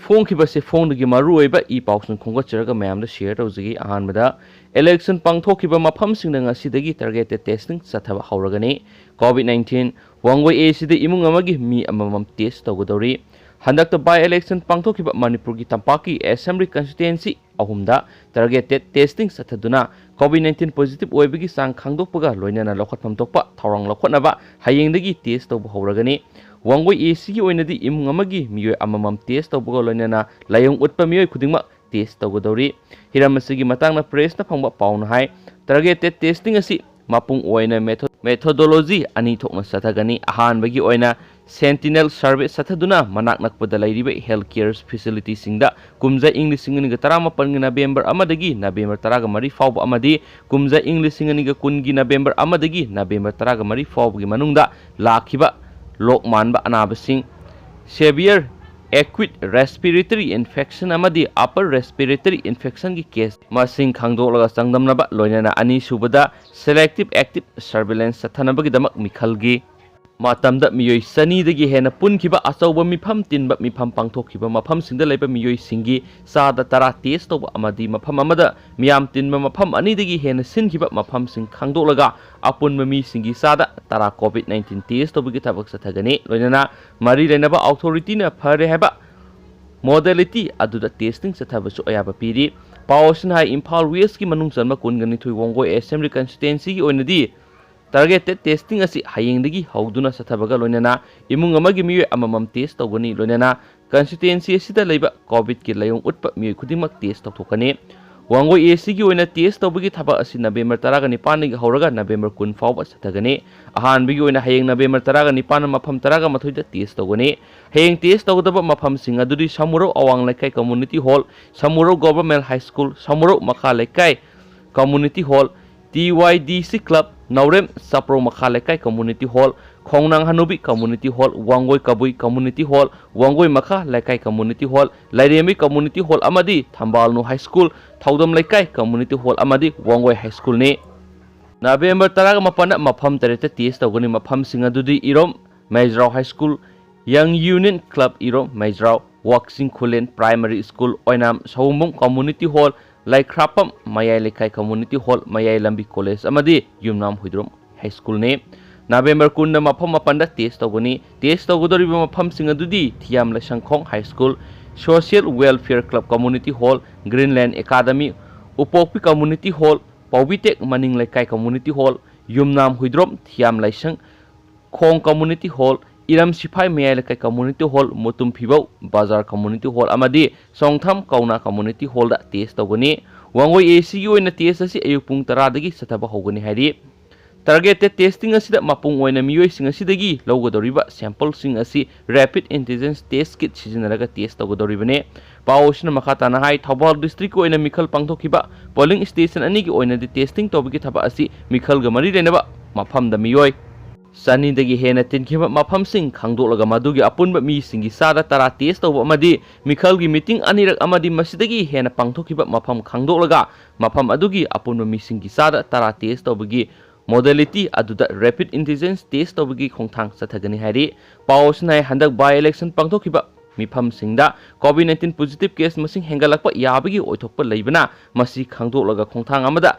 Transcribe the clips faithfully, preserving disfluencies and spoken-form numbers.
ꯐꯣꯡꯈꯤꯕꯁꯦ ꯐꯣꯡꯗꯒꯤ ꯃꯔꯨꯑꯣꯏꯕ ꯏ ꯄꯥꯎꯁꯤꯡ ꯈꯣꯝꯒꯠꯆꯔꯒ ꯃꯌꯥꯝꯗ share ꯇꯧꯖꯒꯦ꯫ ꯑꯍꯥꯟꯕꯗ, election ꯄꯥꯡꯊꯣꯛꯈꯤꯕ ꯃꯐꯝꯁꯤꯡꯗ ꯉꯁꯤꯗꯒꯤ targeted testing ꯆꯠꯊꯕ ꯍꯧꯔꯒꯅꯤ꯫ COVID nineteen ꯋꯥꯡꯒꯣꯏ A Cꯗ ꯏꯃꯨꯡ ꯑꯃꯒꯤ ꯃꯤ ꯑꯃꯃꯝ test ꯇꯧꯒꯗꯧꯔꯤ꯫ ꯍꯟꯗꯛꯇ by election ꯄꯥꯡꯊꯣꯛꯈꯤꯕ ꯃꯅꯤꯄꯨꯔꯒꯤ ꯇꯝꯄꯥꯛꯀꯤ assembly constituency ꯑꯍꯨꯝꯗ targeted testing ꯆꯠꯊꯗꯨꯅ COVID nineteen positive ꯑꯣꯏꯕꯒꯤ ꯆꯥꯡ ꯈꯪꯗꯣꯛꯄꯒ ꯂꯣꯏꯅꯅ ꯂꯧꯈꯠꯐꯝ ꯊꯣꯛꯄ ꯊꯧꯔꯥꯡ ꯂꯧꯈꯠꯅꯕ ꯍꯌꯦꯡꯗꯒꯤ test ꯇꯧꯕ ꯍꯧꯔꯒꯅꯤ꯫ ꯋꯥꯡꯒꯣꯏ A Cꯒꯤ ꯑꯣꯏꯅꯗꯤ ꯏꯃꯨꯡ ꯑꯃꯒꯤ ꯃꯤꯑꯣꯏ ꯑꯃꯃꯝ test ꯇꯧꯕꯒ ꯂꯣꯏꯅꯅ ꯂꯥꯏꯑꯣꯡ ꯎꯠꯄ ꯃꯤꯑꯣꯏ ꯈꯨꯗꯤꯡꯃꯛ test ꯇꯧꯒꯗꯧꯔꯤ꯫ ꯍꯤꯔꯝ ꯑꯁꯤꯒꯤ ꯃꯇꯥꯡꯗ pressꯅ ꯐꯪꯕ ꯄꯥꯎꯅ ꯍꯥꯏ, targeted testing ꯑꯁꯤ ꯃꯄꯨꯡ ꯑꯣꯏꯅ method-, methodology ꯑꯅꯤ ꯊꯣꯛꯅ ꯆꯠꯊꯒꯅꯤ꯫ ꯑꯍꯥꯟꯕꯒꯤ ꯑꯣꯏꯅ sentinel survey ꯆꯠꯊꯗꯨꯅ ꯃꯅꯥꯛ ꯅꯛꯄꯗ ꯂꯩꯔꯤꯕ health care facilityꯁꯤꯡꯗ ꯀꯨꯝꯖꯥ ꯏꯪ ꯂꯤꯁꯤꯡ ꯑꯅꯤꯒ ꯇꯔꯥꯃꯥꯄꯜꯒꯤ November ꯑꯃꯗꯒꯤ November ꯇꯔꯥꯃꯔꯤ ꯐꯥꯎꯕ ꯑꯃꯗꯤ ꯀꯨꯝꯖꯥ ꯏꯪ ꯂꯤꯁꯤꯡ ꯑꯅꯤꯒ ꯀꯨꯟꯒꯤ November ꯑꯃꯗꯒꯤ November ꯇꯔꯥꯃꯔꯤ ꯐꯥꯎꯕꯒꯤ ꯃꯅꯨꯡꯗ ꯂꯥꯛꯈꯤꯕ ꯂꯣꯛ ꯃꯥꯟꯕ ꯑꯅꯥꯕꯁꯤꯡ, severe acute respiratory infection ꯑꯃꯗꯤ upper respiratory infectionꯒꯤ case ꯃꯁꯤꯡ ꯈꯪꯗꯣꯛꯂꯒ ꯆꯥꯡꯗꯝꯅꯕ, ꯂꯣꯏꯅꯅ ꯑꯅꯤꯁꯨꯕꯗ selective active surveillance ꯆꯠꯊꯅꯕꯒꯤꯗꯃꯛ ꯃꯤꯈꯜꯒꯤ ꯃꯇꯝꯗ ꯃꯤꯑꯣꯏ ꯆꯅꯤꯗꯒꯤ ꯍꯦꯟꯅ ꯄꯨꯟꯈꯤꯕ ꯑꯆꯧꯕ ꯃꯤꯐꯝ ꯇꯤꯟꯕ ꯃꯤꯐꯝ ꯄꯥꯡꯊꯣꯛꯈꯤꯕ ꯃꯐꯝꯁꯤꯡꯗ ꯂꯩꯕ ꯃꯤꯑꯣꯏꯁꯤꯡꯒꯤ ꯆꯥꯗ ꯇꯔꯥ test ꯇꯧꯕ ꯑꯃꯗꯤ ꯃꯐꯝ ꯑꯃꯗ ꯃꯤꯌꯥꯝ ꯇꯤꯟꯕ ꯃꯐꯝ ꯑꯅꯤꯗꯒꯤ ꯍꯦꯟꯅ ꯁꯤꯟꯈꯤꯕ ꯃꯐꯝꯁꯤꯡ ꯈꯪꯗꯣꯛꯂꯒ ꯑꯄꯨꯟꯕ ꯃꯤꯁꯤꯡꯒꯤ ꯆꯥꯗ ꯇꯔꯥ COVID nineteen test ꯇꯧꯕꯒꯤ ꯊꯕꯛ ꯆꯠꯊꯒꯅꯤ꯫ ꯂꯣꯏꯅꯅ ꯃꯔꯤ ꯂꯩꯅꯕ authorityꯅ ꯐꯔꯦ ꯍꯥꯏꯕ modality ꯑꯗꯨꯗ testing ꯆꯠꯊꯕꯁꯨ ꯑꯌꯥꯕ ꯄꯤꯔꯤ꯫ ꯄꯥꯎ ꯑꯁꯤꯅ ꯍꯥꯏ, ꯏꯝꯐꯥꯜ Westꯀꯤ ꯃꯅꯨꯡ ꯆꯟꯕ ꯀꯨꯟꯒ ꯅꯤꯊꯣꯏ ꯋꯥꯡꯒꯣꯏ assembly constituencyꯒꯤ ꯑꯣꯏꯅꯗꯤ targeted testing ꯑꯁꯤ ꯍꯌꯦꯡꯗꯒꯤ ꯍꯧꯗꯨꯅ ꯆꯠꯊꯕꯒ ꯂꯣꯏꯅꯅ ꯏꯃꯨꯡ ꯑꯃꯒꯤ ꯃꯤꯑꯣꯏ ꯑꯃꯃꯝ test ꯇꯧꯒꯅꯤ꯫ ꯂꯣꯏꯅꯅ constituency ꯑꯁꯤꯗ ꯂꯩꯕ COVIDꯀꯤ ꯂꯥꯏꯑꯣꯡ ꯎꯠꯄ ꯃꯤꯑꯣꯏ ꯈꯨꯗꯤꯡꯃꯛ test ꯇꯧꯊꯣꯛꯀꯅꯤ꯫ ꯋꯥꯡꯒꯣꯏ ACꯒꯤ ꯑꯣꯏꯅ test ꯇꯧꯕꯒꯤ ꯊꯕꯛ ꯑꯁꯤ November ꯇꯔꯥꯒ ꯅꯤꯄꯥꯟꯗꯒꯤ ꯍꯧꯔꯒ November ꯀꯨꯟ ꯐꯥꯎꯕ ꯆꯠꯊꯒꯅꯤ꯫ ꯑꯍꯥꯟꯕꯒꯤ ꯑꯣꯏꯅ ꯍꯌꯦꯡ November ꯇꯔꯥꯒ ꯅꯤꯄꯥꯟ ꯃꯐꯝ ꯇꯔꯥꯒ ꯃꯥꯊꯣꯏꯗ test ꯇꯧꯒꯅꯤ꯫ ꯍꯌꯦꯡ test ꯇꯧꯒꯗꯕ ꯃꯐꯝꯁꯤꯡ ꯑꯗꯨꯗꯤ ꯁꯃꯨꯔꯧ ꯑꯋꯥꯡ ꯂꯩꯀꯥꯏ community hall, Samurou government high school, Samurou ꯃꯈꯥ ꯂꯩꯀꯥꯏ community hall, TYDC club, ꯅꯥꯎꯔꯦꯝ ꯆꯥꯄ꯭ꯔꯧ ꯃꯈꯥ ꯂꯩꯀꯥꯏ community hall, ꯈꯣꯡꯅꯥꯡ ꯍꯅꯨꯕꯤ community hall, ꯋꯥꯡꯒꯣꯏ ꯀꯕꯨꯏ community hall, ꯋꯥꯡꯒꯣꯏ ꯃꯈꯥ ꯂꯩꯀꯥꯏ community hall, ꯂꯥꯏꯔꯦꯝꯕꯤ community hall ꯑꯃꯗꯤ ꯊꯝꯕꯥꯜꯅꯨ high school, ꯊꯧꯗꯝ ꯂꯩꯀꯥꯏ community hall ꯑꯃꯗꯤ ꯋꯥꯡꯒꯣꯏ high schoolꯅꯤ꯫ November ꯇꯔꯥꯒ ꯃꯥꯄꯟꯗ ꯃꯐꯝ ꯇꯔꯦꯠꯇ test ꯇꯧꯒꯅꯤ꯫ ꯃꯐꯝꯁꯤꯡ ꯑꯗꯨꯗꯤ Irom Meijrao high school, Young Union club Irom Meijrao, Wakching Khullen primary school, Oinam Sawombung community hall, Leikhrapam Mayai Leikai community hall, ꯃꯌꯥꯏ ꯂꯝꯕꯤ ꯀꯣꯂꯦꯖ ꯑꯃꯗꯤ ꯌꯨꯝꯅꯥꯝ ꯍꯨꯏꯗ꯭ꯔꯣꯝ ꯍꯥꯏ ꯁ꯭ꯀꯨꯜꯅꯤ꯫ ꯅꯕꯦꯝꯕꯔ ꯀꯨꯟꯗ ꯃꯐꯝ ꯃꯥꯄꯟꯗ ꯇꯦꯁ ꯇꯧꯒꯅꯤ꯫ ꯇꯦꯁ ꯇꯧꯒꯗꯧꯔꯤꯕ ꯃꯐꯝꯁꯤꯡ ꯑꯗꯨꯗꯤ Thiyam Laishangkhong high school, social welfare club community hall, Greenland academy, Upokpi community hall, Paobitek Maning Leikai community hall, Yumnam Huidrom Thiyam Laishang Khong community hall, ꯏꯔꯝ ꯁꯤꯐꯥꯏ ꯃꯌꯥꯏ ꯂꯩꯀꯥꯏ ꯀꯝꯃ꯭ꯌꯨꯅꯤꯇꯤ ꯍꯣꯜ, ꯃꯨꯇꯨꯝ ꯐꯤꯕꯧ ꯕꯖꯥꯔ ꯀꯝꯃ꯭ꯌꯨꯅꯤꯇꯤ ꯍꯣꯜ ꯑꯃꯗꯤ ꯁꯣꯡꯊꯥꯝ ꯀꯧꯅꯥ ꯀꯝꯃ꯭ꯌꯨꯅꯤꯇꯤ ꯍꯣꯜꯗ ꯇꯦꯁ ꯇꯧꯒꯅꯤ꯫ ꯋꯥꯡꯒꯣꯏ ꯑꯦ ꯁꯤꯒꯤ ꯑꯣꯏꯅ ꯇꯦꯁ ꯑꯁꯤ ꯑꯌꯨꯛ ꯄꯨꯡ ꯇꯔꯥꯗꯒꯤ ꯆꯠꯊꯕ ꯍꯧꯒꯅꯤ ꯍꯥꯏꯔꯤ꯫ ꯇꯥꯔꯒꯦꯇꯦꯗ ꯇꯦꯁꯇꯤꯡ ꯑꯁꯤꯗ ꯃꯄꯨꯡ ꯑꯣꯏꯅ ꯃꯤꯑꯣꯏꯁꯤꯡ ꯑꯁꯤꯗꯒꯤ ꯂꯧꯒꯗꯧꯔꯤꯕ ꯁꯦꯝꯄꯜꯁꯤꯡ ꯑꯁꯤ ꯔꯦꯄꯤꯗ ꯑꯦꯟꯇꯤꯖꯦꯟ ꯇꯦꯁ ꯀꯤꯠ ꯁꯤꯖꯤꯟꯅꯔꯒ ꯇꯦꯁ ꯇꯧꯒꯗꯧꯔꯤꯕꯅꯤ꯫ ꯄꯥꯎ ꯑꯁꯤꯅ ꯃꯈꯥ ꯇꯥꯅ ꯍꯥꯏ, ꯊꯧꯕꯥꯜ ꯗꯤꯁꯇ꯭ꯔꯤꯛꯀꯤ ꯑꯣꯏꯅ ꯃꯤꯈꯜ ꯄꯥꯡꯊꯣꯛꯈꯤꯕ ꯄꯣꯂꯤꯡ ꯁ꯭ꯇꯦꯁꯟ ꯑꯅꯤꯒꯤ ꯑꯣꯏꯅꯗꯤ ꯇꯦꯁꯇꯤꯡ ꯇꯧꯕꯒꯤ ꯊꯕꯛ ꯑꯁꯤ ꯃꯤꯈꯜꯒ ꯃꯔꯤ ꯂꯩꯅꯕ ꯃꯐꯝꯗ ꯃꯤꯑꯣꯏ ꯆꯅꯤꯗꯒꯤ ꯍꯦꯟꯅ ꯇꯤꯟꯈꯤꯕ ꯃꯐꯝꯁꯤꯡ ꯈꯪꯗꯣꯛꯂꯒ ꯃꯗꯨꯒꯤ ꯑꯄꯨꯟꯕ ꯃꯤꯁꯤꯡꯒꯤ ꯆꯥꯗ ꯇꯔꯥ ꯇꯦꯁ ꯇꯧꯕ ꯑꯃꯗꯤ ꯃꯤꯈꯜꯒꯤ ꯃꯤꯇꯤꯡ ꯑꯅꯤꯔꯛ ꯑꯃꯗꯤ ꯃꯁꯤꯗꯒꯤ ꯍꯦꯟꯅ ꯄꯥꯡꯊꯣꯛꯈꯤꯕ ꯃꯐꯝ ꯈꯪꯗꯣꯛꯂꯒ ꯃꯐꯝ ꯑꯗꯨꯒꯤ ꯑꯄꯨꯟꯕ ꯃꯤꯁꯤꯡꯒꯤ ꯆꯥꯗ ꯇꯔꯥ ꯇꯦꯁ ꯇꯧꯕꯒꯤ ꯃꯣꯗꯦꯂꯤꯇꯤ ꯑꯗꯨꯗ ꯔꯦꯄꯤꯗ ꯑꯦꯟꯇꯤꯖꯦꯟ ꯇꯦꯁ ꯇꯧꯕꯒꯤ ꯈꯣꯡꯊꯥꯡ ꯆꯠꯊꯒꯅꯤ ꯍꯥꯏꯔꯤ꯫ ꯄꯥꯎ ꯑꯁꯤꯅ ꯍꯥꯏ, ꯍꯟꯗꯛ ꯕꯥꯏ ꯏꯂꯦꯛꯁꯟ ꯄꯥꯡꯊꯣꯛꯈꯤꯕ ꯃꯤꯐꯝꯁꯤꯡꯗ ꯀꯣꯚꯤꯗ ꯅꯥꯏꯟꯇꯤꯟ ꯄꯣꯖꯤꯇꯤꯚ ꯀꯦꯁ ꯃꯁꯤꯡ ꯍꯦꯟꯒꯠꯂꯛꯄ ꯌꯥꯕꯒꯤ ꯑꯣꯏꯊꯣꯛꯄ ꯂꯩꯕꯅ ꯃꯁꯤ ꯈꯪꯗꯣꯛꯂꯒ ꯈꯣꯡꯊꯥꯡ ꯑꯃꯗ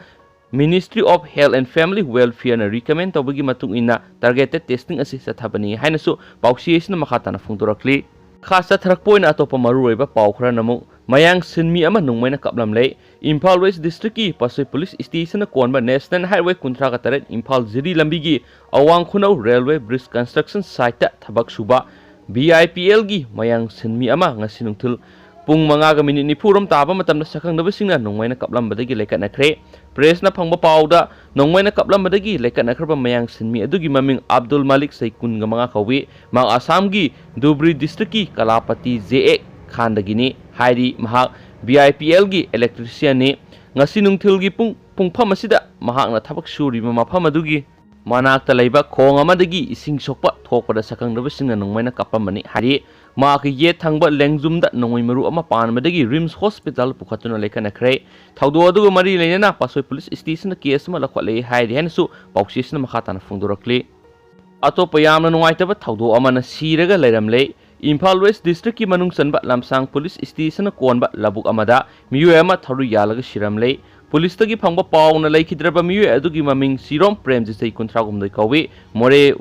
Ministry of Health and Family Welfare ꯅ recommend ꯇꯧꯕꯒꯤ ꯃꯇꯨꯡ ꯏꯟꯅ ꯇꯥꯔꯒꯦꯇꯦꯗ ꯇꯦꯁꯇꯤꯡ ꯑꯁꯤ ꯆꯠꯊꯕꯅꯤ ꯍꯥꯏꯅꯁꯨ ꯄꯥꯎꯆꯦ ꯑꯁꯤꯅ ꯃꯈꯥ ꯇꯥꯅ ꯐꯣꯡꯗꯣꯔꯛꯂꯤ꯫ ꯃꯈꯥ ꯆꯠꯊꯔꯛꯄ ꯑꯣꯏꯅ ꯑꯇꯣꯞꯄ ꯃꯔꯨꯑꯣꯏꯕ ꯄꯥꯎ ꯈꯔꯅ ꯑꯃꯨꯛ ꯃꯌꯥꯡ ꯁꯤꯟꯃꯤ ꯑꯃ ꯅꯣꯡꯃꯩꯅ ꯀꯥꯞꯂꯝꯂꯦ꯫ ꯏꯝꯐꯥꯜ ꯋꯦꯁ ꯗꯤꯁꯇ꯭ꯔꯤꯛꯀꯤ ꯄꯥꯠꯁꯣꯏ ꯄꯨꯂꯤꯁ ꯁ꯭ꯇꯦꯁꯟꯅ ꯀꯣꯟꯕ ꯅꯦꯁꯅꯦꯜ ꯍꯥꯏꯋꯦ ꯀꯨꯟꯊ꯭ꯔꯥꯒ ꯇꯔꯦꯠ ꯏꯝꯐꯥꯜ ꯖꯤꯔꯤ ꯂꯝꯕꯤꯒꯤ ꯑꯋꯥꯡ ꯈꯨꯅꯧ ꯔꯦꯜꯋꯦ ꯕ꯭ꯔꯤꯖ ꯀꯟꯁꯇ꯭ꯔꯛꯁꯟ ꯁꯥꯏꯠꯇ ꯊꯕꯛ ꯁꯨꯕ ꯚꯤ ꯑꯥꯏ ꯄꯤ ꯑꯦꯜꯒꯤ ꯃꯌꯥꯡ ꯁꯤꯟꯃꯤ ꯑꯃ ꯉꯁꯤ ꯅꯨꯡꯊꯤꯜ ꯄꯨꯡ ꯃꯉꯥꯒ ꯃꯤꯅꯤꯠ ꯅꯤꯐꯨꯔꯣꯝ ꯇꯥꯕ ꯃꯇꯝꯗ ꯁꯛꯈꯪꯗꯕꯁꯤꯡꯅ ꯅꯣꯡꯃꯩꯅ ꯀꯥꯞꯂꯝꯕꯗꯒꯤ ꯂꯩꯈꯠꯅꯈ꯭ꯔꯦ꯫ ꯄ꯭ꯔꯦꯁꯅ ꯐꯪꯕ ꯄꯥꯎꯗ, ꯅꯣꯡꯃꯩꯅ ꯀꯥꯞꯂꯝꯕꯗꯒꯤ ꯂꯩꯈꯠꯅꯈ꯭ꯔꯕ ꯃꯌꯥꯡ ꯁꯤꯟꯃꯤ ꯑꯗꯨꯒꯤ ꯃꯃꯤꯡ ꯑꯕꯗꯨꯜ ꯃꯥꯂꯤꯛ, ꯆꯍꯤ ꯀꯨꯟꯒ ꯃꯉꯥ ꯀꯧꯏ꯫ ꯃꯍꯥꯛ ꯑꯁꯥꯝꯒꯤ ꯙꯨꯕ꯭ꯔꯤ ꯗꯤꯁꯇ꯭ꯔꯤꯛꯀꯤ ꯀꯂꯥꯄꯇꯤ ꯖꯦ ꯑꯦ ꯈꯥꯟꯗꯒꯤꯅꯤ ꯍꯥꯏꯔꯤ꯫ ꯃꯍꯥꯛ ꯚꯤ ꯑꯥꯏ ꯄꯤ ꯑꯦꯜꯒꯤ ꯏꯂꯦꯛꯇ꯭ꯔꯤꯁꯤꯌꯟꯅꯤ꯫ ꯉꯁꯤ ꯅꯨꯡꯊꯤꯜꯒꯤ ꯄꯨꯡ, ꯄꯨꯡꯐꯝ ꯑꯁꯤꯗ ꯃꯍꯥꯛꯅ ꯊꯕꯛ ꯁꯨꯔꯤꯕ ꯃꯐꯝ ꯑꯗꯨꯒꯤ ꯃꯅꯥꯛꯇ ꯂꯩꯕ ꯈꯣꯡ ꯑꯃꯗꯒꯤ ꯏꯁꯤꯡ ꯁꯣꯛꯄ ꯊꯣꯛꯄꯗ ꯁꯛꯈꯪꯗꯕꯁꯤꯡꯅ ꯅꯣꯡꯃꯩꯅ ꯀꯥꯞꯄꯝꯕꯅꯤ ꯍꯥꯏꯔꯤ꯫ ꯃꯍꯥꯛꯀꯤ ꯌꯦꯠ ꯊꯪꯕ ꯂꯦꯡꯖꯨꯝꯗ ꯅꯣꯡꯃꯩ ꯃꯔꯨ ꯑꯃ ꯄꯥꯟꯕꯗꯒꯤ ꯔꯤꯝꯁ ꯍꯣꯁꯄꯤꯇꯥꯜ ꯄꯨꯈꯠꯇꯨꯅ ꯂꯩꯈꯠꯅꯈ꯭ꯔꯦ꯫ ꯊꯧꯗꯣꯛ ꯑꯗꯨꯒ ꯃꯔꯤ ꯂꯩꯅꯅ ꯄꯥꯠꯁꯣꯏ ꯄꯨꯂꯤꯁ ꯁ꯭ꯇꯦꯁꯟꯗ ꯀꯦꯁ ꯑꯃ ꯂꯧꯈꯠꯂꯦ ꯍꯥꯏꯔꯤ ꯍꯥꯏꯅꯁꯨ ꯄꯥꯎꯆꯦꯁꯤꯅ ꯃꯈꯥ ꯇꯥꯅ ꯐꯣꯡꯗꯣꯔꯛꯂꯤ꯫ ꯑꯇꯣꯞꯄ ꯌꯥꯝꯅ ꯅꯨꯡꯉꯥꯏꯇꯕ ꯊꯧꯗꯣꯛ ꯑꯃꯅ ꯁꯤꯔꯒ ꯂꯩꯔꯝꯂꯦ꯫ ꯏꯝꯐꯥꯜ ꯋꯦꯁ ꯗꯤꯁꯇ꯭ꯔꯤꯛꯀꯤ ꯃꯅꯨꯡ ꯆꯟꯕ ꯂꯝꯁꯥꯡ ꯄꯨꯂꯤꯁ ꯁ꯭ꯇꯦꯁꯟꯅ ꯀꯣꯟꯕ ꯂꯧꯕꯨꯛ ꯑꯃꯗ ꯃꯤꯑꯣꯏ ꯑꯃ ꯊꯧꯔꯤ ꯌꯥꯜꯂꯒ ꯁꯤꯔꯝꯂꯦ꯫ ꯄꯨꯂꯤꯁꯇꯒꯤ ꯐꯪꯕ ꯄꯥꯎꯅ ꯂꯩꯈꯤꯗ꯭ꯔꯕ ꯃꯤꯑꯣꯏ ꯑꯗꯨꯒꯤ ꯃꯃꯤꯡ ꯁꯤꯔꯣꯝ ꯄ꯭ꯔꯦꯝꯖꯤꯠ, ꯆꯍꯤ ꯀꯨꯟꯊ꯭ꯔꯥ ꯍꯨꯝꯗꯣꯏ ꯀꯧꯏ꯫ ꯃꯣꯔꯦ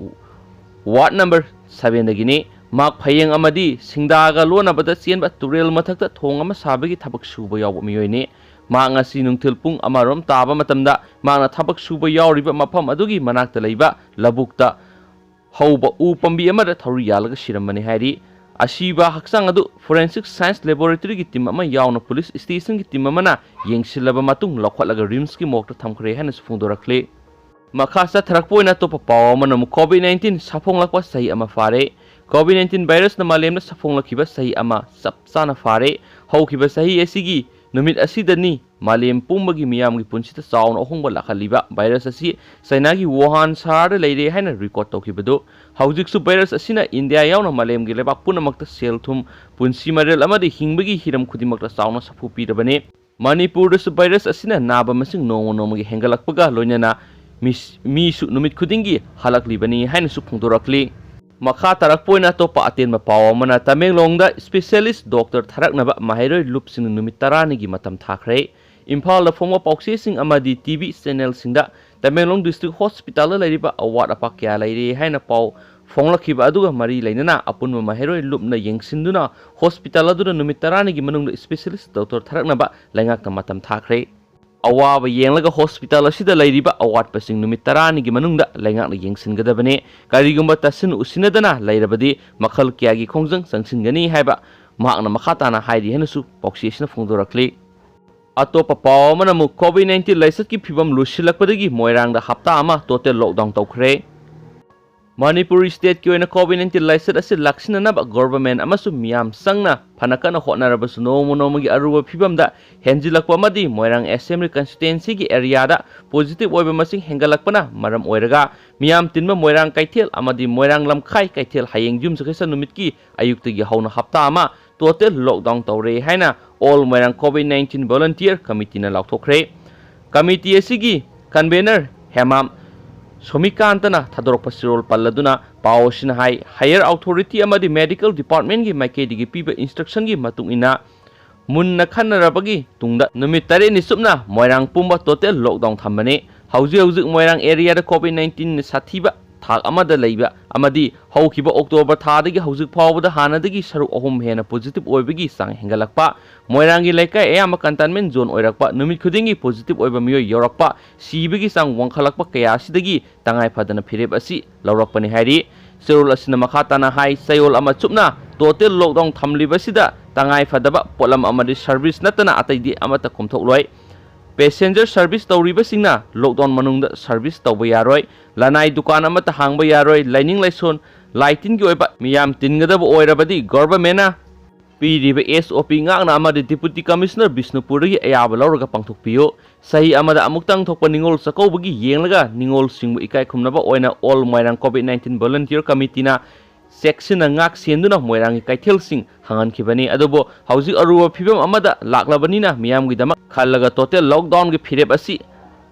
ꯋꯥꯔꯗ ꯅꯝꯕꯔ ꯁꯚꯦꯟꯗꯒꯤꯅꯤ꯫ ꯃꯍꯥꯛ ꯐꯌꯦꯡ ꯑꯃꯗꯤ ꯁꯤꯡꯗꯥꯒ ꯂꯣꯟꯅꯕꯗ ꯆꯦꯟꯕ ꯇꯨꯔꯦꯜ ꯃꯊꯛꯇ ꯊꯣꯡ ꯑꯃ ꯁꯥꯕꯒꯤ ꯊꯕꯛ ꯁꯨꯕ ꯌꯥꯎꯕ ꯃꯤꯑꯣꯏꯅꯤ꯫ ꯃꯍꯥꯛ ꯉꯁꯤ ꯅꯨꯡꯊꯤꯜ ꯄꯨꯡ ꯑꯃꯔꯣꯝ ꯇꯥꯕ ꯃꯇꯝꯗ ꯃꯍꯥꯛꯅ ꯊꯕꯛ ꯁꯨꯕ ꯌꯥꯎꯔꯤꯕ ꯃꯐꯝ ꯑꯗꯨꯒꯤ ꯃꯅꯥꯛꯇ ꯂꯩꯕ ꯂꯧꯕꯨꯛꯇ ꯍꯧꯕ ꯎ ꯄꯥꯝꯕꯤ ꯑꯃꯗ ꯊꯧꯔꯤ ꯌꯥꯜꯂꯒ ꯁꯤꯔꯝꯕꯅꯤ ꯍꯥꯏꯔꯤ꯫ ꯑꯁꯤꯕ ꯍꯛꯆꯥꯡ ꯑꯗꯨ forensic science laboratoryꯒꯤ team ꯑꯃ ꯌꯥꯎꯅ ꯄꯨꯂꯤꯁ ꯁ꯭ꯇꯦꯁꯟꯒꯤ team ꯑꯃꯅ ꯌꯦꯡꯁꯤꯜꯂꯕ ꯃꯇꯨꯡ ꯂꯧꯈꯠꯂꯒ RIMSꯀꯤ morgueꯗ ꯊꯝꯈ꯭ꯔꯦ ꯍꯥꯏꯅꯁꯨ ꯐꯣꯡꯗꯣꯔꯛꯂꯤ꯫ ꯃꯈꯥ ꯆꯠꯊꯔꯛꯄ ꯑꯣꯏꯅ ꯑꯇꯣꯞꯄ ꯄꯥꯎ ꯑꯃꯅ ꯑꯃꯨꯛ COVID nineteen ꯁꯥꯐꯣꯡꯂꯛꯄ ꯆꯍꯤ ꯑꯃ ꯐꯥꯔꯦ꯫ COVID nineteen virusꯅ ꯃꯥꯂꯦꯝꯗ ꯁꯥꯐꯣꯡꯂꯛꯈꯤꯕ ꯆꯍꯤ ꯑꯃ ꯆꯞ ꯆꯥꯅ ꯐꯥꯔꯦ꯫ ꯍꯧꯈꯤꯕ ꯆꯍꯤ ꯑꯁꯤꯒꯤ ꯅꯨꯃꯤꯠ ꯑꯁꯤꯗꯅꯤ ꯃꯥꯂꯦꯝ ꯄꯨꯝꯕꯒꯤ ꯃꯤꯌꯥꯝꯒꯤ ꯄꯨꯟꯁꯤꯗ ꯆꯥꯎꯅ ꯑꯍꯣꯡꯕ ꯂꯥꯛꯍꯜꯂꯤꯕ virus ꯑꯁꯤ ꯆꯥꯏꯅꯥꯒꯤ ꯋꯨꯍꯥꯟ ꯁꯍꯔꯗ ꯂꯩꯔꯦ ꯍꯥꯏꯅ record ꯇꯧꯈꯤꯕꯗꯨ꯫ ꯍꯧꯖꯤꯛꯁꯨ virus ꯑꯁꯤꯅ ꯏꯟꯗꯤꯌꯥ ꯌꯥꯎꯅ ꯃꯥꯂꯦꯝꯒꯤ ꯂꯩꯕꯥꯛ ꯄꯨꯝꯅꯃꯛꯇ ꯁꯦꯜ ꯊꯨꯝ, ꯄꯨꯟꯁꯤ ꯃꯔꯦꯜ ꯑꯃꯗꯤ ꯍꯤꯡꯕꯒꯤ ꯍꯤꯔꯝ ꯈꯨꯗꯤꯡꯃꯛꯇ ꯆꯥꯎꯅ ꯁꯥꯐꯨ ꯄꯤꯔꯕꯅꯤ꯫ ꯃꯅꯤꯄꯨꯔꯗꯁꯨ virus ꯑꯁꯤꯅ ꯅꯥꯕ ꯃꯁꯤꯡ ꯅꯣꯡꯃ ꯅꯣꯡꯃꯒꯤ ꯍꯦꯟꯒꯠꯂꯛꯄꯒ ꯂꯣꯏꯅꯅ ꯃꯤꯁ-, ꯃꯤꯁꯨ ꯅꯨꯃꯤꯠ ꯈꯨꯗꯤꯡꯒꯤ ꯍꯜꯂꯛꯂꯤꯕꯅꯤ ꯍꯥꯏꯅꯁꯨ ꯐꯣꯡꯗꯣꯔꯛꯂꯤ꯫ ꯃꯈꯥ ꯇꯥꯔꯛꯄ ꯑꯣꯏꯅ ꯑꯇꯣꯞꯄ ꯑꯇꯦꯟꯕ ꯄꯥꯎ ꯑꯃꯅ, ꯇꯃꯦꯡꯂꯣꯡꯗ specialist doctor ꯊꯥꯔꯛꯅꯕ ꯃꯍꯩꯔꯣꯏ ꯂꯨꯞꯁꯤꯡꯅ ꯅꯨꯃꯤꯠ ꯇꯔꯥꯅꯤꯒꯤ ꯃꯇꯝ ꯊꯥꯈ꯭ꯔꯦ꯫ ꯏꯝꯐꯥꯜꯗ ꯐꯣꯡꯕ ꯄꯥꯎꯆꯦꯁꯤꯡ ꯑꯃꯗꯤ TV channelꯁꯤꯡꯗ ꯇꯃꯦꯡꯂꯣꯡ district hospitalꯗ ꯂꯩꯔꯤꯕ ꯑꯋꯥꯠ ꯑꯄꯥ ꯀꯌꯥ ꯂꯩꯔꯦ ꯍꯥꯏꯅ ꯄꯥꯎ ꯐꯣꯡꯂꯛꯈꯤꯕ ꯑꯗꯨꯒ ꯃꯔꯤ ꯂꯩꯅꯅ ꯑꯄꯨꯟꯕ ꯃꯍꯩꯔꯣꯏ ꯂꯨꯞꯅ ꯌꯦꯡꯁꯤꯟꯗꯨꯅ hospital ꯑꯗꯨꯗ ꯅꯨꯃꯤꯠ ꯇꯔꯥꯅꯤꯒꯤ ꯃꯅꯨꯡꯗ specialist doctor ꯊꯥꯔꯛꯅꯕ ꯂꯩꯉꯥꯛꯅ ꯃꯇꯝ ꯊꯥꯈ꯭ꯔꯦ꯫ ꯑꯋꯥꯕ ꯌꯦꯡꯂꯒ hospital ꯑꯁꯤꯗ ꯂꯩꯔꯤꯕ ꯑꯋꯥꯠꯄꯁꯤꯡ ꯅꯨꯃꯤꯠ ꯇꯔꯥꯅꯤꯒꯤ ꯃꯅꯨꯡꯗ ꯂꯩꯉꯥꯛꯅ ꯌꯦꯡꯁꯤꯟꯒꯗꯕꯅꯤ꯫ ꯀꯔꯤꯒꯨꯝꯕ ꯇꯥꯁꯤꯟ ꯎꯁꯤꯟꯅꯗꯅ ꯂꯩꯔꯕꯗꯤ ꯃꯈꯜ ꯀꯌꯥꯒꯤ ꯈꯣꯡꯖꯪ ꯆꯪꯁꯤꯟꯒꯅꯤ ꯍꯥꯏꯕ ꯃꯍꯥꯛꯅ ꯃꯈꯥ ꯇꯥꯅ ꯍꯥꯏꯔꯤ ꯍꯥꯏꯅꯁꯨ ꯄꯥꯎꯆꯦ ꯑꯁꯤꯅ ꯐꯣꯡꯗꯣꯔꯛꯂꯤ꯫ ꯑꯇꯣꯞꯄ ꯄꯥꯎ ꯑꯃꯅ ꯑꯃꯨꯛ COVID nineteen ꯂꯥꯏꯆꯠꯀꯤ ꯐꯤꯕꯝ ꯂꯨꯁꯤꯜꯂꯛꯄꯗꯒꯤ ꯃꯣꯏꯔꯥꯡꯗ ꯍꯞꯇꯥ ꯑꯃ total lockdown ꯇꯧꯈ꯭ꯔꯦ꯫ ꯃꯅꯤꯄꯨꯔ stateꯀꯤ ꯑꯣꯏꯅ COVID nineteen ꯂꯥꯏꯆꯠ ꯑꯁꯤ ꯂꯥꯛꯁꯤꯟꯅꯅꯕ government ꯑꯃꯁꯨꯡ ꯃꯤꯌꯥꯝ ꯆꯪꯅ ꯐꯅ ꯀꯟꯅ ꯍꯣꯠꯅꯔꯕꯁꯨ ꯅꯣꯡꯃ ꯅꯣꯡꯃꯒꯤ ꯑꯔꯨꯕ ꯐꯤꯕꯝꯗ ꯍꯦꯟꯖꯤꯜꯂꯛꯄ ꯑꯃꯗꯤ ꯃꯣꯏꯔꯥꯡ assembly constituencyꯒꯤ areaꯗ positive ꯑꯣꯏꯕ ꯃꯁꯤꯡ ꯍꯦꯟꯒꯠꯂꯛꯄꯅ ꯃꯔꯝ ꯑꯣꯏꯔꯒ ꯃꯤꯌꯥꯝ ꯇꯤꯟꯕ ꯃꯣꯏꯔꯥꯡ ꯀꯩꯊꯦꯜ ꯑꯃꯗꯤ ꯃꯣꯏꯔꯥꯡ ꯂꯝꯈꯥꯏ ꯀꯩꯊꯦꯜ ꯍꯌꯦꯡ ꯌꯨꯝꯁꯀꯩꯁ ꯅꯨꯃꯤꯠꯀꯤ ꯑꯌꯨꯛꯇꯒꯤ ꯍꯧꯅ ꯍꯞꯇꯥ ꯑꯃ total lockdown ꯇꯧꯔꯦ ꯍꯥꯏꯅ All Moirang COVID nineteen Volunteer Committeeꯅ ꯂꯥꯎꯊꯣꯛꯈ꯭ꯔꯦ꯫ Committee ꯑꯁꯤꯒꯤ convener ꯍꯦꯃꯥꯝ ꯁꯣꯃꯤꯀꯥꯟꯇꯅ ꯊꯥꯗꯣꯔꯛꯄ ꯆꯦꯔꯣꯜ ꯄꯜꯂꯗꯨꯅ ꯄꯥꯎ ꯑꯁꯤꯅ ꯍꯥꯏ, higher authority ꯑꯃꯗꯤ medical department ꯀꯤ ꯃꯥꯏꯀꯩꯗꯒꯤ ꯄꯤꯕ instruction ꯒꯤ ꯃꯇꯨꯡ ꯏꯟꯅ ꯃꯨꯟꯅ ꯈꯟꯅꯔꯕꯒꯤ ꯇꯨꯡꯗ ꯅꯨꯃꯤꯠ ꯇꯔꯦꯠꯅꯤ ꯆꯨꯞꯅ ꯃꯣꯏꯔꯥꯡ ꯄꯨꯝꯕ total lockdown ꯊꯝꯕꯅꯤ꯫ ꯍꯧꯖꯤꯛ ꯍꯧꯖꯤꯛ ꯃꯣꯏꯔꯥꯡ area ꯗ COVID nineteen ꯅ ꯁꯥꯊꯤꯕ ꯊꯥꯛ ꯑꯃꯗ ꯂꯩꯕ ꯑꯃꯗꯤ ꯍꯧꯈꯤꯕ October ꯊꯥꯗꯒꯤ ꯍꯧꯖꯤꯛ ꯐꯥꯎꯕꯗ ꯍꯥꯟꯅꯗꯒꯤ ꯁꯔꯨꯛ ꯑꯍꯨꯝ ꯍꯦꯟꯅ positive ꯑꯣꯏꯕꯒꯤ ꯆꯥꯡ ꯍꯦꯟꯒꯠꯂꯛꯄ, ꯃꯣꯏꯔꯥꯡꯒꯤ ꯂꯩꯀꯥꯏ ꯑꯌꯥꯝꯕ containment zone ꯑꯣꯏꯔꯛꯄ, ꯅꯨꯃꯤꯠ ꯈꯨꯗꯤꯡꯒꯤ positive ꯑꯣꯏꯕ ꯃꯤꯑꯣꯏ ꯌꯧꯔꯛꯄ, ꯁꯤꯕꯒꯤ ꯆꯥꯡ ꯋꯥꯡꯈꯠꯂꯛꯄ ꯀꯌꯥ ꯑꯁꯤꯗꯒꯤ ꯇꯉꯥꯏ ꯐꯗꯅ ꯐꯤꯔꯦꯞ ꯑꯁꯤ ꯂꯧꯔꯛꯄꯅꯤ ꯍꯥꯏꯔꯤ꯫ ꯆꯦꯔꯣꯜ ꯑꯁꯤꯅ ꯃꯈꯥ ꯇꯥꯅ ꯍꯥꯏ, ꯆꯌꯣꯜ ꯑꯃ ꯆꯨꯞꯅ total lockdown ꯊꯝꯂꯤꯕꯁꯤꯗ ꯇꯉꯥꯏ ꯐꯗꯕ ꯄꯣꯠꯂꯝ ꯑꯃꯗꯤ service ꯅꯠꯇꯅ ꯑꯇꯩꯗꯤ ꯑꯃꯠꯇ ꯀꯨꯝꯊꯣꯛꯂꯣꯏ꯫ Passenger service ꯇꯧꯔꯤꯕꯁꯤꯡꯅ lockdown ꯃꯅꯨꯡꯗ service ꯇꯧꯕ ꯌꯥꯔꯣꯏ꯫ ꯂꯅꯥꯏ ꯗꯨꯀꯥꯟ ꯑꯃꯠꯇ ꯍꯥꯡꯕ ꯌꯥꯔꯣꯏ꯫ ꯂꯥꯏꯅꯤꯡ ꯂꯥꯏꯁꯣꯟ, ꯂꯥꯏ ꯇꯤꯟꯒꯤ ꯑꯣꯏꯕ ꯃꯤꯌꯥꯝ ꯇꯤꯟꯒꯗꯕ ꯑꯣꯏꯔꯕꯗꯤ government ꯅ ꯄꯤꯔꯤꯕ S O P ꯉꯥꯛꯅ ꯑꯃꯗꯤ Deputy Commissioner ꯕꯤꯁꯅꯨꯄꯨꯔꯗꯒꯤ ꯑꯌꯥꯕ ꯂꯧꯔꯒ ꯄꯥꯡꯊꯣꯛꯄꯤꯌꯨ꯫ ꯆꯍꯤ ꯑꯃꯗ ꯑꯃꯨꯛꯇꯪ ꯊꯣꯛꯄ ꯅꯤꯉꯣꯜ ꯆꯥꯛꯀꯧꯕꯒꯤ ꯌꯦꯡꯂꯒ ꯅꯤꯉꯣꯜꯁꯤꯡꯕꯨ ꯏꯀꯥꯏ ꯈꯨꯝꯅꯕ ꯑꯣꯏꯅ All Moirang COVID nineteen Volunteer Committee ꯅ ꯆꯦꯛꯁꯤꯟꯅ ꯉꯥꯛ ꯁꯦꯟꯗꯨꯅ ꯃꯣꯏꯔꯥꯡꯒꯤ ꯀꯩꯊꯦꯜꯁꯤꯡ ꯍꯥꯡꯍꯟꯈꯤꯕꯅꯤ꯫ ꯑꯗꯨꯕꯨ ꯍꯧꯖꯤꯛ ꯑꯔꯨꯕ ꯐꯤꯕꯝ ꯑꯃꯗ ꯂꯥꯛꯂꯕꯅꯤꯅ ꯃꯤꯌꯥꯝꯒꯤꯗꯃꯛ ꯈꯜꯂꯒ total lockdown ꯒꯤ ꯐꯤꯔꯦꯞ ꯑꯁꯤ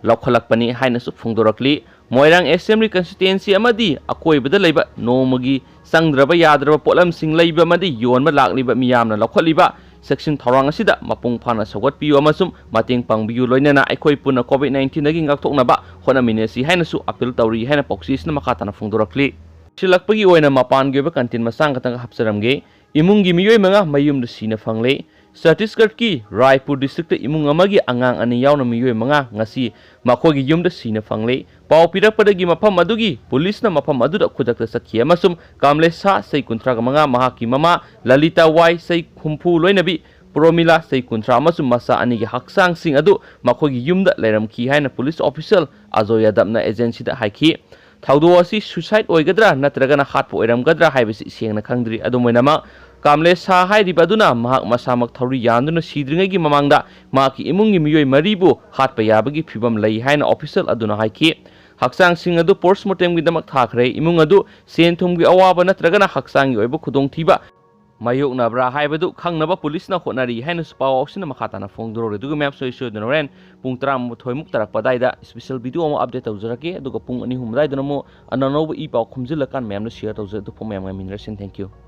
ꯂꯧꯈꯠꯂꯛꯄꯅꯤ ꯍꯥꯏꯅꯁꯨ ꯐꯣꯡꯗꯣꯔꯛꯂꯤ꯫ ꯃꯣꯏꯔꯥꯡ Assembly Constituency ꯑꯃꯗꯤ ꯑꯀꯣꯏꯕꯗ ꯂꯩꯕ ꯅꯣꯡꯃꯒꯤ ꯆꯪꯗ꯭ꯔꯕ ꯌꯥꯗ꯭ꯔꯕ ꯄꯣꯠꯂꯝꯁꯤꯡ ꯂꯩꯕ ꯑꯃꯗꯤ ꯌꯣꯟꯕ ꯂꯥꯛꯂꯤꯕ ꯃꯤꯌꯥꯝꯅ ꯂꯧꯈꯠꯂꯤꯕ ꯆꯦꯛꯁꯤꯟ ꯊꯧꯔꯥꯡ ꯑꯁꯤꯗ ꯃꯄꯨꯡ ꯐꯥꯅ ꯁꯧꯒꯠꯄꯤꯌꯨ ꯑꯃꯁꯨꯡ ꯃꯇꯦꯡ ꯄꯥꯡꯕꯤꯌꯨ, ꯂꯣꯏꯅꯅ ꯑꯩꯈꯣꯏ ꯄꯨꯟꯅ COVID nineteen ꯗꯒꯤ ꯉꯥꯛꯊꯣꯛꯅꯕ ꯍꯣꯠꯅꯃꯤꯟꯅꯁꯤ ꯍꯥꯏꯅꯁꯨ appeal ꯇꯧꯔꯤ ꯍꯥꯏꯅ ꯄꯥꯎꯆꯦꯁꯤꯅ ꯃꯈꯥ ꯇꯥꯅ ꯐꯣꯡꯗꯣꯔꯛꯂꯤ꯫ ꯁꯤꯜꯂꯛꯄꯒꯤ ꯑꯣꯏꯅ ꯃꯄꯥꯟꯒꯤ ꯑꯣꯏꯕ content ꯃꯆꯥ ꯈꯛꯇꯪ ꯍꯥꯞꯆꯔꯝꯒꯦ꯫ ꯏꯃꯨꯡꯒꯤ ꯃꯤꯑꯣꯏ ꯃꯉꯥ ꯃꯌꯨꯝꯗ ꯁꯤꯅ ꯐꯪꯂꯦ꯫ ꯆꯇꯤꯁꯒꯔꯀꯤ ꯔꯥꯏꯄꯨꯔ district ꯇ ꯏꯃꯨꯡ ꯑꯃꯒꯤ ꯑꯉꯥꯡ ꯑꯅꯤ ꯌꯥꯎꯅ ꯃꯤꯑꯣꯏ ꯃꯉꯥ ꯉꯁꯤ ꯃꯈꯣꯏꯒꯤ ꯌꯨꯝꯗ ꯁꯤꯅ ꯐꯪꯂꯦ꯫ ꯄꯥꯎ ꯄꯤꯔꯛꯄꯗꯒꯤ ꯃꯐꯝ ꯑꯗꯨꯒꯤ ꯄꯨꯂꯤꯁꯅ ꯃꯐꯝ ꯑꯗꯨꯗ ꯈꯨꯗꯛꯇ ꯆꯠꯈꯤ ꯑꯃꯁꯨꯡ ꯀꯥꯝꯂꯦꯁ ꯁꯥ, ꯆꯍꯤ ꯀꯨꯟꯊ꯭ꯔꯥ ꯃꯉꯥ, ꯃꯍꯥꯛꯀꯤ ꯃꯃꯥ ꯂꯂꯤꯇꯥ ꯋꯥꯏ, ꯆꯍꯤ ꯍꯨꯝꯐꯨ, ꯂꯣꯏꯅꯕꯤ ꯄ꯭ꯔꯣꯃꯤꯂꯥ, ꯆꯍꯤ ꯀꯨꯟꯊ꯭ꯔꯥ, ꯑꯃꯁꯨꯡ ꯃꯆꯥ ꯑꯅꯤꯒꯤ ꯍꯛꯆꯥꯡꯁꯤꯡ ꯑꯗꯨ ꯃꯈꯣꯏꯒꯤ ꯌꯨꯝꯗ ꯂꯩꯔꯝꯈꯤ ꯍꯥꯏꯅ ꯄꯨꯂꯤꯁ official ꯑꯖꯣꯏ ꯌꯥꯗꯕꯅ agency ꯗ ꯍꯥꯏꯈꯤ꯫ ꯊꯧꯗꯣꯛ ꯑꯁꯤ suicide ꯑꯣꯏꯒꯗ꯭ꯔꯥ ꯅꯠꯇ꯭ꯔꯒꯅ ꯍꯥꯠꯄ ꯑꯣꯏꯔꯝꯒꯗ꯭ꯔꯥ ꯍꯥꯏꯕꯁꯤ ꯁꯦꯡꯅ ꯈꯪꯗ꯭ꯔꯤ꯫ ꯑꯗꯨꯝ ꯑꯣꯏꯅꯃꯛ, ꯀꯥꯝꯂꯦꯁ ꯁꯥ ꯍꯥꯏꯔꯤꯕ ꯑꯗꯨꯅ ꯃꯍꯥꯛ ꯃꯁꯥꯃꯛ ꯊꯧꯔꯤ ꯌꯥꯟꯗꯨꯅ ꯁꯤꯗ꯭ꯔꯤꯉꯩꯒꯤ ꯃꯃꯥꯡꯗ ꯃꯍꯥꯛꯀꯤ ꯏꯃꯨꯡꯒꯤ ꯃꯤꯑꯣꯏ ꯃꯔꯤꯕꯨ ꯍꯥꯠꯄ ꯌꯥꯕꯒꯤ ꯐꯤꯚꯝ ꯂꯩ ꯍꯥꯏꯅ official ꯑꯗꯨꯅ ꯍꯥꯏꯈꯤ꯫ ꯍꯛꯆꯥꯡꯁꯤꯡ ꯑꯗꯨ post mortem ꯒꯤꯗꯃꯛ ꯊꯥꯈ꯭ꯔꯦ꯫ ꯏꯃꯨꯡ ꯑꯗꯨ ꯁꯦꯟ ꯊꯨꯝꯒꯤ ꯑꯋꯥꯕ ꯅꯠꯇ꯭ꯔꯒꯅ ꯍꯛꯆꯥꯡꯒꯤ ꯑꯣꯏꯕ ꯈꯨꯗꯣꯡꯊꯤꯕ ꯃꯥꯌꯣꯛꯅꯕ꯭ꯔꯥ ꯍꯥꯏꯕꯗꯨ ꯈꯪꯅꯕ ꯄꯨꯂꯤꯁꯅ ꯍꯣꯠꯅꯔꯤ ꯍꯥꯏꯅꯁꯨ ꯄꯥꯎ ꯑꯁꯤꯅ ꯃꯈꯥ ꯇꯥꯅ ꯐꯣꯡꯗꯣꯔꯛꯂꯤ꯫ ꯑꯗꯨꯒ ꯃꯌꯥꯝ ꯁꯣꯏ ꯁꯣꯏꯗꯅ ꯍꯣꯔꯦꯟ ꯄꯨꯡ ꯇꯔꯥꯃꯥꯊꯣꯏꯃꯨꯛ ꯇꯥꯔꯛꯄ ꯑꯗꯨꯋꯥꯏꯗ ꯏꯁꯄꯤꯁꯦꯜ ꯚꯤꯗꯤꯑꯣ ꯑꯃ ꯑꯞꯗꯦꯠ ꯇꯧꯖꯔꯛꯀꯦ꯫ ꯑꯗꯨꯒ ꯄꯨꯡ ꯑꯅꯤ ꯑꯍꯨꯝ ꯑꯗꯨꯋꯥꯏꯗꯅ ꯑꯃꯨꯛ ꯑꯅꯧ ꯑꯅꯧꯕ ꯏ ꯄꯥꯎ ꯈꯣꯝꯖꯤꯜꯂꯀꯥꯟ ꯃꯌꯥꯝꯗ ꯁꯤꯌꯔ ꯇꯧꯖꯩ꯫ ꯑꯗꯨ ꯐꯥꯎ ꯃꯌꯥꯝ ꯉꯥꯏꯃꯤꯟꯅꯔꯁꯤ꯫ Thank you꯫